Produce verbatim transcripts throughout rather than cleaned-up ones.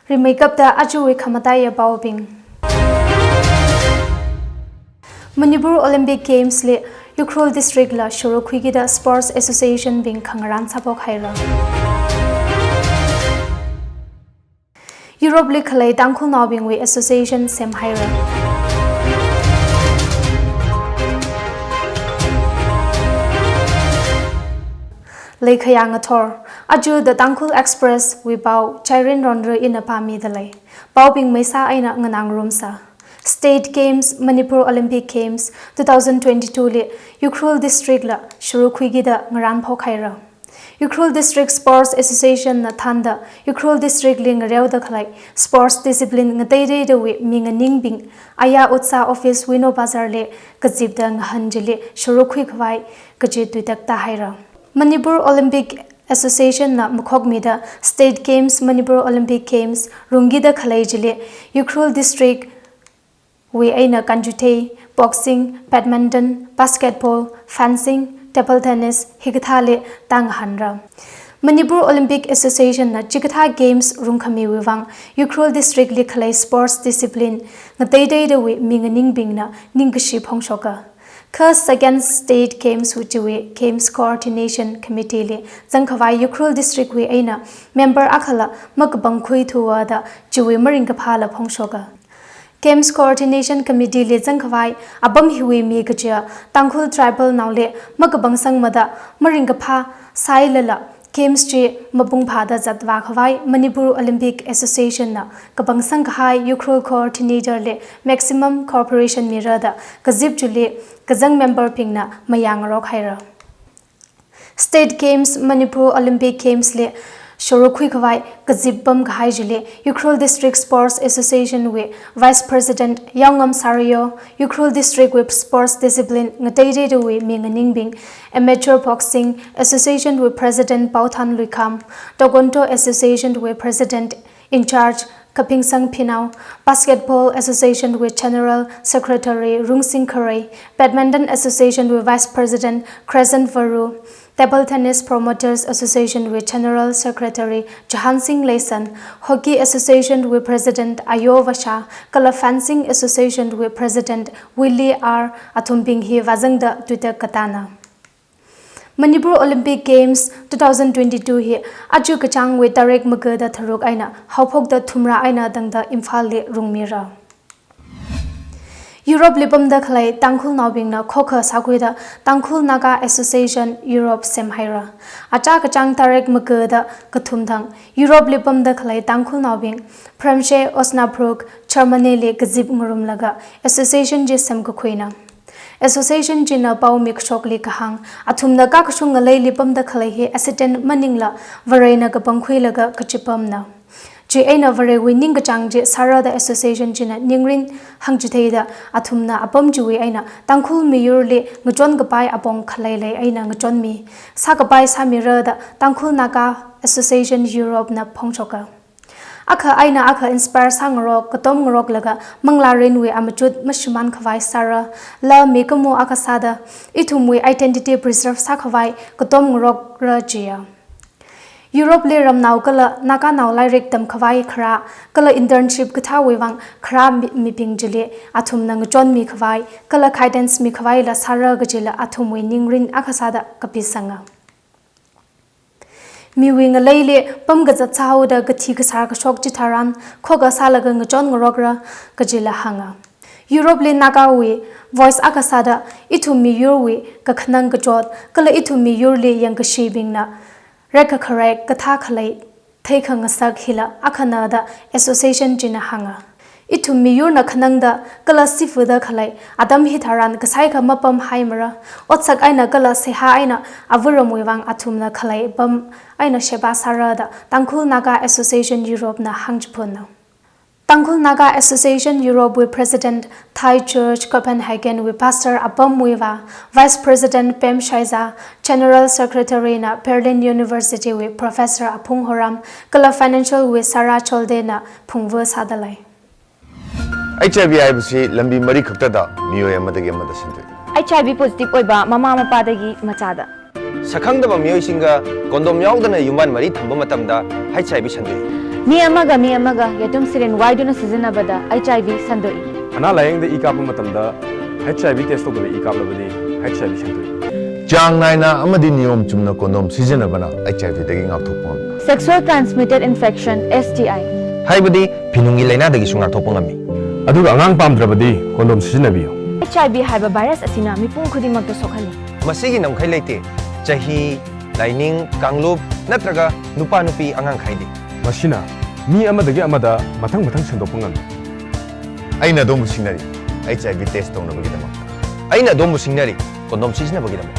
Rimeikapta ajawui khamataiya paobing. Manipur Olympic Games li Ukhrul District la shuruk khuikida Sports Association bing khangarān sāphok haira. Europe li khalei Tangkhulnaobingwui association semhaira. Leikhayā ngathor, aja The Tangkhul Express wui pao Chairin Ronra ina pāmida lei. Paobing maisā eina nganāngarumsa. State Games, Manipur Olympic Games two thousand twenty-two li Ukhrul District la shuruk khuikida ngarān phok haira. Ukhrul District Sports Association na thānda Ukhrul District li ngareoda khalei sports discipline ngateiteidawui mi nganingbing Aya Utsa Office, Wino Bazar li kazipda ngahān chili shuruk khui khavai kaji tuitakta haira. Manipur Olympic Association na makhokmida State Games, Manipur Olympic Games rungkida khalei chili Ukhrul District wui eina kanchuthei, boxing, badminton, basketball, fencing, table tennis hikathāli tāngahānra. Manipur Olympic Association na chikathā games rungkhamiwui vang Ukhrul District li khalei sports discipline ngateiteidawui mi nganingbingna ningkashi phongshoka. Kha Second State Games wui chiwui Games Coordination Committee li zangkhavai Ukhrul District wui eina member akhala makapangkhui thuwa da chiwui maringkaphāla phongshoka. Games Coordination Committee li zangkhavai apam hiwui mi kaja Tangkhul tribal naoli makapangsangmada maringkaphā sāhailala games chi mapung phāda zatvā khavai Manipur Olympic Association na kapangsang kahai Ukhrul coordinator li maximum cooperation mira da kazip chili kazang member bingna mayāngarok haira. State Games, Manipur Olympic Games li shuruk khui khavai kazip pam kahai chili Ukhrul District Sports Association wui Vice President Yaongam Sarayo, Ukhrul District wui sports discipline ngateiteidawui mi nganingbing, Amateur Boxing Association wui President Paothan Luikham, Taekwondo Association wui President in charge Kaphingsang Phinao, Basketball Association wui General Secretary Rungsing Kharei, Badminton Association wui Vice President Crescent Varu, Table Tennis Promoters Association wui General Secretary Jahansing Leison, Hockey Association wui President Ayo Vasha, kala Fencing Association wui President Willie R athumbing hi vāzangda tuitak katāna. Manipur Olympic Games two thousand twenty-two hi aja kachāngwui tarik maga da tharuk eina haophokda thumrā eina tangda Imphal li rungmira. Europe li pamda khalei Tangkhulnaobingna khokha sākhuida Tangkhul Naga Association Europe semhaira. Aja kachāng tarik maga da kathum thang Europe li pamda khalei Tangkhulnaobing Premshe Osnabrück, Germany li kazip ngarumlaga association chi semkakhuina. Association china pao mikashokli kahāng, athumna kakashung ngaleili pamda khalei hi accident maningla Varena kapangkhuilaga kachipamna. Chieina Varewui ningkachāng chi sāra da association china ningrin hāngchitheida athumna apam chiwui eina Tangkhul miyurli ngachon kapai apong khaleilei eina ngachonmi, sākapai sāmira da Tangkhul Naga Association Europe na phongshoka. Akha eina akha inspire sāngarok, katom ngaroklaga manglārinwui amachut mashimān khavai sāra, la mikumo akha sāda ithumwui identity preserve sākhavai katom ngarokra jiya. Europe li ramnao kala Naganao lairik tamkhavai kharā, kala internship kathāwui vang kharā mi-, mibing chili athumna ngachonmi khavai, kala guidance mikhavaila sāra kajila athumwui ningrin akha sāda kapisanga. Miwui ngaleili pamkazat sāhaoda kathi kasār kashok chitharan, khokha sālaga ngachon ngarokra kajila hānga. Europe li Nagawui voice akha sāda ithum miyurwui kakhanang kachot, kala ithum miyurli yangkashibingna rekkakharek kathā khalei theikhangasak hila akhana da association china hānga. Ithum miyurna khanangda kala sifuda khalei atam hitharan kasai kha mapamhaimara, otsak eina kala seihā eina avāramwui vang athumna khalei pam eina sheba sāra da Tangkhul Naga Association Europe na hāngchiphunna. Tangkhul Naga Association Europe wui President Thai Church Copenhagen wui Pastor Apam Muivah, Vice President Pem Shaiza, General Secretary na Berlin University wui Professor Aphung Horam, kala Financial wui Sarah Cholde na phungva sādalei. H I V ꯍꯥꯏꯕꯁꯤ ꯂꯝꯕꯤ ꯃꯔꯤ ꯈꯛꯇꯗ ꯃꯤꯑꯣꯏ ꯑꯃꯗꯒꯤ ꯑꯃꯗ ꯁꯟꯗꯣꯛꯏ꯫ H I V positive ꯑꯣꯏꯕ ꯃꯃꯥ ꯃꯄꯥꯗꯒꯤ ꯃꯆꯥꯗ꯫ ꯁꯛꯈꯪꯗꯕ ꯃꯤꯑꯣꯏꯁꯤꯡꯒ condom ꯌꯥꯎꯗꯅ ꯌꯨꯝꯕꯥꯟ ꯃꯔꯤ ꯊꯝꯕ ꯃꯇꯝꯗ H I V ꯁꯟꯗꯣꯛꯏ꯫ ꯃꯤ ꯑꯃꯒ ꯃꯤ ꯑꯃꯒ ꯌꯦꯇꯨꯝ ꯁꯤꯔꯤꯟ ꯋꯥꯏꯗꯨꯅ ꯁꯤꯖꯤꯟꯅꯕꯗ H I V ꯁꯟꯗꯣꯛꯏ꯫ ꯑꯅꯥ ꯂꯥꯌꯦꯡꯗ ꯏ ꯀꯥꯞꯄ ꯃꯇꯝꯗ H I V test ꯇꯧꯗꯕ ꯏ ꯀꯥꯞꯂꯕꯗꯤ H I V ꯁꯟꯗꯣꯛꯏ꯫ ꯆꯥꯡ ꯅꯥꯏꯅ ꯑꯃꯗꯤ ꯅꯤꯌꯣꯝ ꯆꯨꯝꯅ condom ꯁꯤꯖꯤꯟꯅꯕꯅ H I V ꯗꯒꯤ ꯉꯥꯛꯊꯣꯛꯄ ꯉꯝꯃꯤ꯫ Sexual transmitted infection, S T I꯫ ꯍꯥꯏꯕꯗꯤ ꯐꯤꯅꯨꯡꯒꯤ ꯂꯥꯏꯅꯥꯗꯒꯤꯁꯨ ꯉꯥꯛꯊꯣꯛꯄ ꯉꯝꯃꯤ꯫ ꯑꯗꯨꯒ ꯑꯉꯥꯡ ꯄꯥꯝꯗ꯭ꯔꯕꯗꯤ condom ꯁꯤꯖꯤꯟꯅꯕꯤꯌꯨ꯫ H I V ꯍꯥꯏꯕ virus ꯑꯁꯤꯅ ꯃꯤꯄꯨꯝ ꯈꯨꯗꯤꯡꯃꯛꯇ ꯁꯣꯛꯍꯜꯂꯤ꯫ ꯃꯁꯤꯒꯤ ꯉꯝꯈꯩ ꯂꯩꯇꯦ꯫ ꯆꯍꯤ, ꯂꯥꯏꯅꯤꯡ, ꯀꯥꯡꯂꯨꯞ ꯅꯠꯇ꯭ꯔꯒ ꯅꯨꯄꯥ ꯅꯨꯄꯤ ꯑꯉꯥꯡ ꯈꯥꯏꯗꯦ꯫ ꯃꯁꯤꯅ ꯃꯤ ꯑꯃꯗꯒꯤ ꯑꯃꯗ ꯃꯊꯪ ꯃꯊꯪ ꯁꯟꯗꯣꯛꯄ ꯉꯝꯃꯤ꯫ ꯑꯩꯅ ꯑꯗꯣꯝꯕꯨ ꯁꯤꯡꯅꯔꯤ, H I V test ꯇꯧꯅꯕꯒꯤꯗꯃꯛ꯫ ꯑꯩꯅ ꯑꯗꯣꯝꯕꯨ ꯁꯤꯡꯅꯔꯤ, condom ꯁꯤꯖꯤꯟꯅꯕꯒꯤꯗꯃꯛ꯫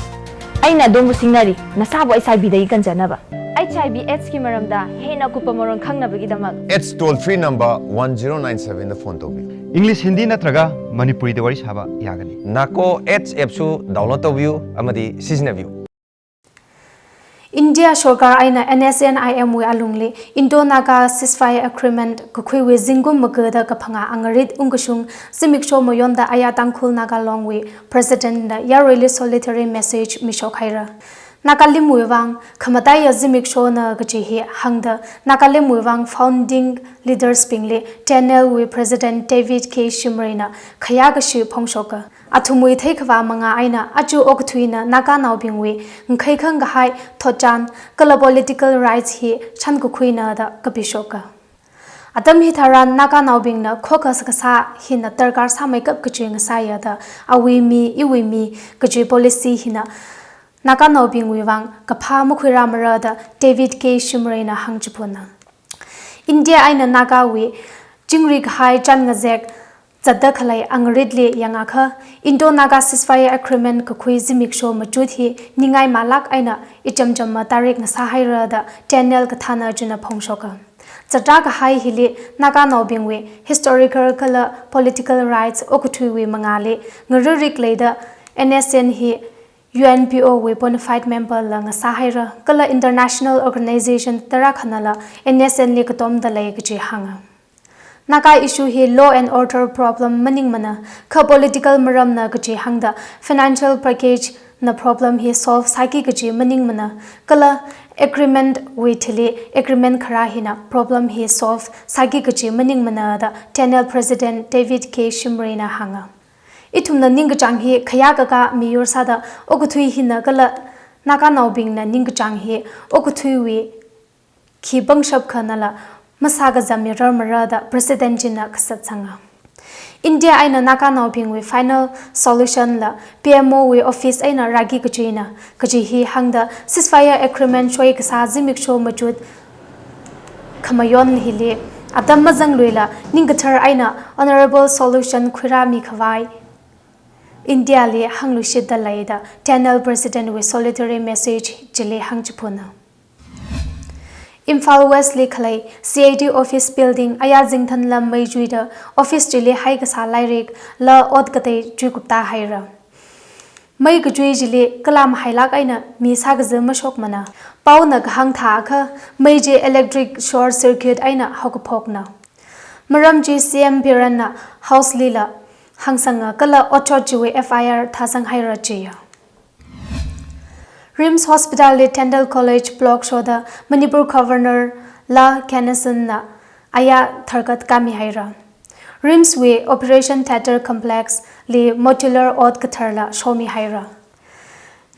ꯑꯩꯅ ꯑꯗꯣꯝꯕꯨ ꯁꯤꯡꯅꯔꯤ, ꯅꯁꯥꯕꯨ H I V ꯗꯒꯤ ꯀꯟꯖꯅꯕ꯫ H I V AIDS ꯀꯤ ꯃꯔꯝꯗ ꯍꯦꯟꯅ ꯑꯀꯨꯞꯄ ꯃꯔꯣꯜ ꯈꯪꯅꯕꯒꯤꯗꯃꯛ꯫ AIDS toll free number one zero nine seven ꯗ phone ꯇꯧꯕꯤꯌꯨ꯫ English, Hindi ꯅꯠꯇ꯭ꯔꯒ ꯃꯅꯤꯄꯨꯔꯤꯗ ꯋꯥꯔꯤ ꯁꯥꯕ ꯌꯥꯒꯅꯤ꯫ NACO AIDS app ꯁꯨ download ꯇꯧꯕꯤꯌꯨ ꯑꯃꯗꯤ ꯁꯤꯖꯤꯟꯅꯕꯤꯌꯨ꯫ ꯏꯟꯗꯤꯌꯥ ꯁꯔꯀꯥꯔ ꯑꯩꯅ N S N I M ꯋꯤ ꯑꯂꯨꯡꯂꯤ Indo-Naga ceasefire agreement kakhuiwui zingkum magada kaphangā angarit ungkashung zimiksho mayonda aya Tangkhul Naga Long wui President na yaruili solitary message mishok haira. Nagalim wui vang khamataiya zimikshona kaji hi hāngda Nagalim wui vang founding leaders bingli T N L wui President David K Shimray na khayā kashi phongshoka. Athumwui theikhavā mangā eina aja okathuina Naganaobingwui ngakheikhang kahai thotchan kala political rights hi shankakhuina da kapishoka. Atam hitharan Naganaobingna khokha sakasā hina darkar sāmeikap kaji ngasāya da awui mi, iwui mi kaji policy hina Naganaobingwui vang kaphā makhuirāmara da David K Shimray na hāngchiphuna. India eina Nagawui chingri kahai chān ngazek zatda khalei angaritli yangakha, Indo-Naga ceasefire agreement kakhui zimiksho machut hi ningai malak eina ichamchama tarik ngasāhaira da T N L kathāna china phongshoka. Zatrā kahai hili Naganaobingwui historical kala political rights okathuiwui mangāli ngaririk leida N S N hi U N P O wui bona fide member la ngasāhaira, kala international organization tarākhanala N S N li katomda lei kaji hānga. Naga issue hi law and order problem maningmana, kha political maramna kaji hāngda financial package na problem hi solve sāki kaji maningmana, kala agreement wui thili agreement kharā hina problem hi solve sāki kaji maningmana da T N L President David K Shimray na hānga. Ithumna ningkachāng hi khayākakā miyur sāda okathui hina kala Naganaobingna ningkachāng hi okathuiwui khi pangshap khanala masākazam mirarmara da President china kasat sanga. India eina Naganaobingwui final solution la P M O wui office eina rāki kajina kaji hi hāngda ceasefire agreement shoi kasā zimiksho machut khamayon hili atam mazangluila ningkathar eina honorable solution khuirāmi khavai India li hāngluishitda lei da T N L President wui solitary message chili hāngchiphuna. Imphal West li khalei C I D office building aya Zingthan lam mei chuida office chili haikasā lairik la ot katei chuikupta haira. Mei kachui chili kala mahailak eina mi sākaza mashokmana. Paona kahāng thākha mei chi electric short circuit eina haokaphokna. Maram chi C M Birenna House lila hāngsanga kala otshot chiwui F I R thāsang haira chiya. RIMS Hospital li Tyndall College block shoda Manipur Governor La Ganesan na aya tharkat kami haira. RIMS wui Operation Theatre Complex li modular ot katharla shomi haira.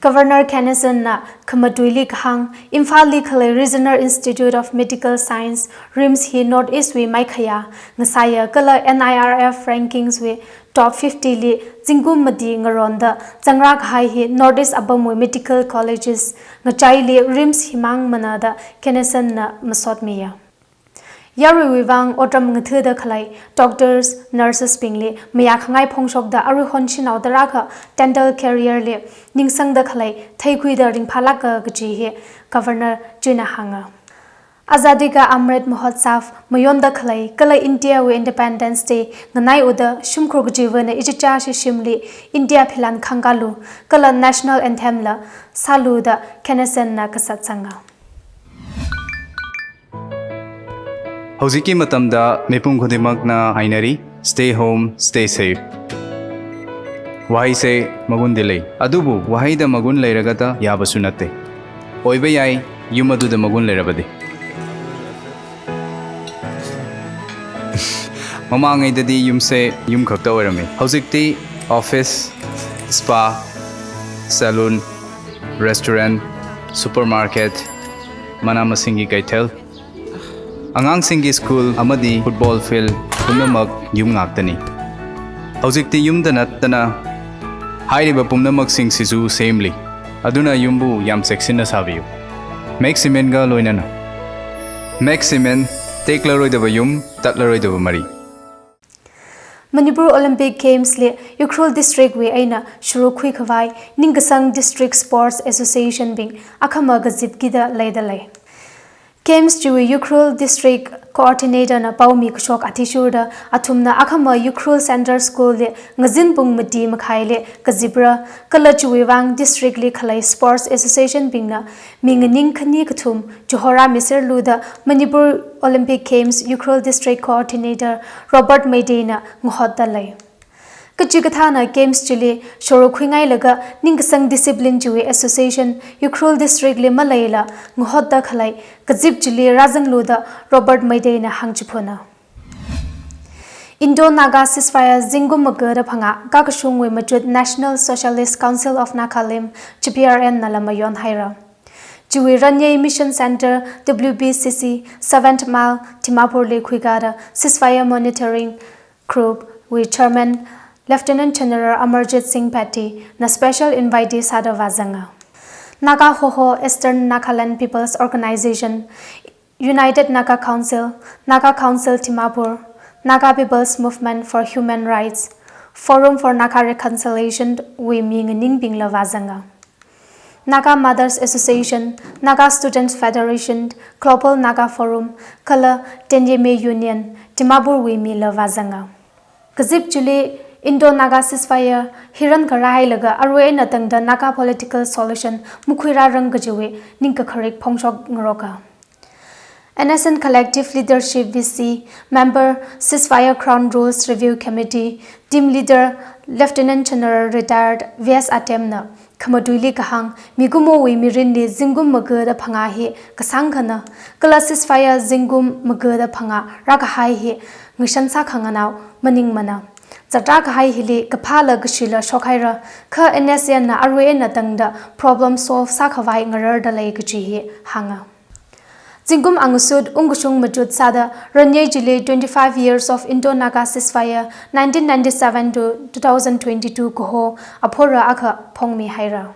Governor Ganesan na khamatuili kahāng, Imphal li khalei Regional Institute of Medical Science, RIMS hi North East wui maikhayā ngasāya kala N I R F rankings wui top fifty li zingkum mati ngaronda zangra kahai hi North East apamwui medical colleges ngachaili RIMS himangmana da Ganesan na masotmiya. Yaruiwui vang otram ngathada khalei doctors, nurses bingli mayā khangai phongshokda aruihon shanao tarākha dental career li ningsangda khalei theikhuida ringphālāka kaji hi Governor china hānga. Azadi Ka Amrit Mahotsav mayonda khalei kala India wui Independence Day nganaiuda shimkhur kachivana ichicha shishimli India philan khangkalu kala National Anthem la sālu da Ganesan na kasat sanga. ꯍꯧꯖꯤꯛꯀꯤ ꯃꯇꯝꯗ ꯃꯤꯄꯨꯝ ꯈꯨꯗꯤꯡꯃꯛꯅ ꯍꯥꯏꯅꯔꯤ, "Stay home, stay safe"꯫ ꯋꯥꯍꯩꯁꯦ ꯃꯒꯨꯟꯗꯤ ꯂꯩ, ꯑꯗꯨꯕꯨ ꯋꯥꯍꯩꯗ ꯃꯒꯨꯟ ꯂꯩꯔꯒꯇ ꯌꯥꯕꯁꯨ ꯅꯠꯇꯦ꯫ ꯑꯣꯏꯕ ꯌꯥꯏ, ꯌꯨꯝ ꯑꯗꯨꯗ ꯃꯒꯨꯟ ꯂꯩꯔꯕꯗꯤ꯫ Mamāngaidadi yumse yum khakta oirami. Hozikti office, spa, salon, restaurant, supermarket, manā masinggi kaithel, angāngsinggi school amadi football field pumnamak yum ngaktani. Hozikti yumda nattana hairiba pumnamaksing sizu semli. Aduna yumbu yam cheksinna sābiyu. Max Cement ga loinana. Max Cement, teklaroidaba yum, tatlaroidaba mari. Manipur Olympic Games li Ukhrul District wui eina shuruk khuikhavai ningkasang District Sports Association bing akhama kazipkida leidalei. Games chiwui Ukhrul District Coordinator na paomi kashok athishurda athumna akhama Ukhrul Centre School li ngazin pung mati makhaili kazipra, kala chiwui vang district li khalei Sports Association bingna mi nganing khani kathum chihorā miserluda Manipur Olympic Games Ukhrul District Coordinator Robert Meitei na ngahotdalei. Kachikathāna games chili shuruk khuingailaga ningkasang discipline chiwui association Ukhrul District li maleila ngahotda khalei kazip chili rāzangluda Robert Meitei na hāngchiphuna. Indo-Naga ceasefire zingkum magada phangā kakashungwui machut National Socialist Council of Nagalim, G P R N na lama yonhaira. Chiwui Ranyei Mission Centre, W B C C, seventh Mile, Dimapur li khuikada ceasefire monitoring group wui chairman Lieutenant General Amarjit Singh Bhatti na special invitee sāda vāzanga. Naga Hoho Eastern Nagaland People's Organization, United Naga Council, Naga Council Dimapur, Naga People's Movement for Human Rights, Forum for Naga Reconciliation wui mi nganingbingla vāzanga. Naga Mothers Association, Naga Students Federation, Global Naga Forum, kala Tenyeme Union, Dimapur wui mila vāzanga. Kazip chili Indo-Naga ceasefire hi rankarā hailaga arui eina tangda Naga political solution makhuirārang kajiwui ningkakharik phongshok ngaroka. N S N Collective Leadership V C, Member Ceasefire Ground Rules Review Committee, Team Leader Lieutenant General Retired V S Atem na khamatuili kahāng, mikumowui mirinli zingkum magada phangā hi kasāngkhana, kala ceasefire zingkum magada phangā rākahai hi ngashan sākhanganao maningmana. Zatrā kahai hili kaphāla kashila shokhaira, kha N S N na arui eina tangda problem solve sākhavai ngarardalei kaji hi hānga. Zingkum angasut ungkashung machut sāda Ranyei chili twenty-five years of Indo-Naga ceasefire, nineteen ninety-seven to two thousand twenty-two kaho aphora akha phongmihaira.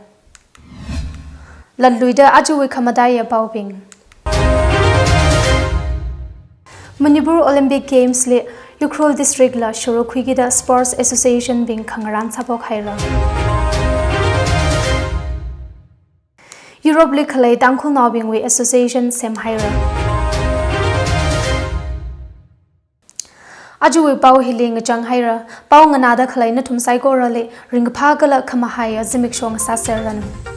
Latluida ajawui khamataiya paobing. Manipur Olympic Games li Ukhrul District la shuruk khuikida Sports Association bing khangarān sāphok haira. Europe li khalei Tangkhulnaobingwui association semhaira. Ajawui pao hili ngachang haira, pao nganāda khalei nathum saikorali ringkaphā kala khamahaiya zimiksho ngasāserranu.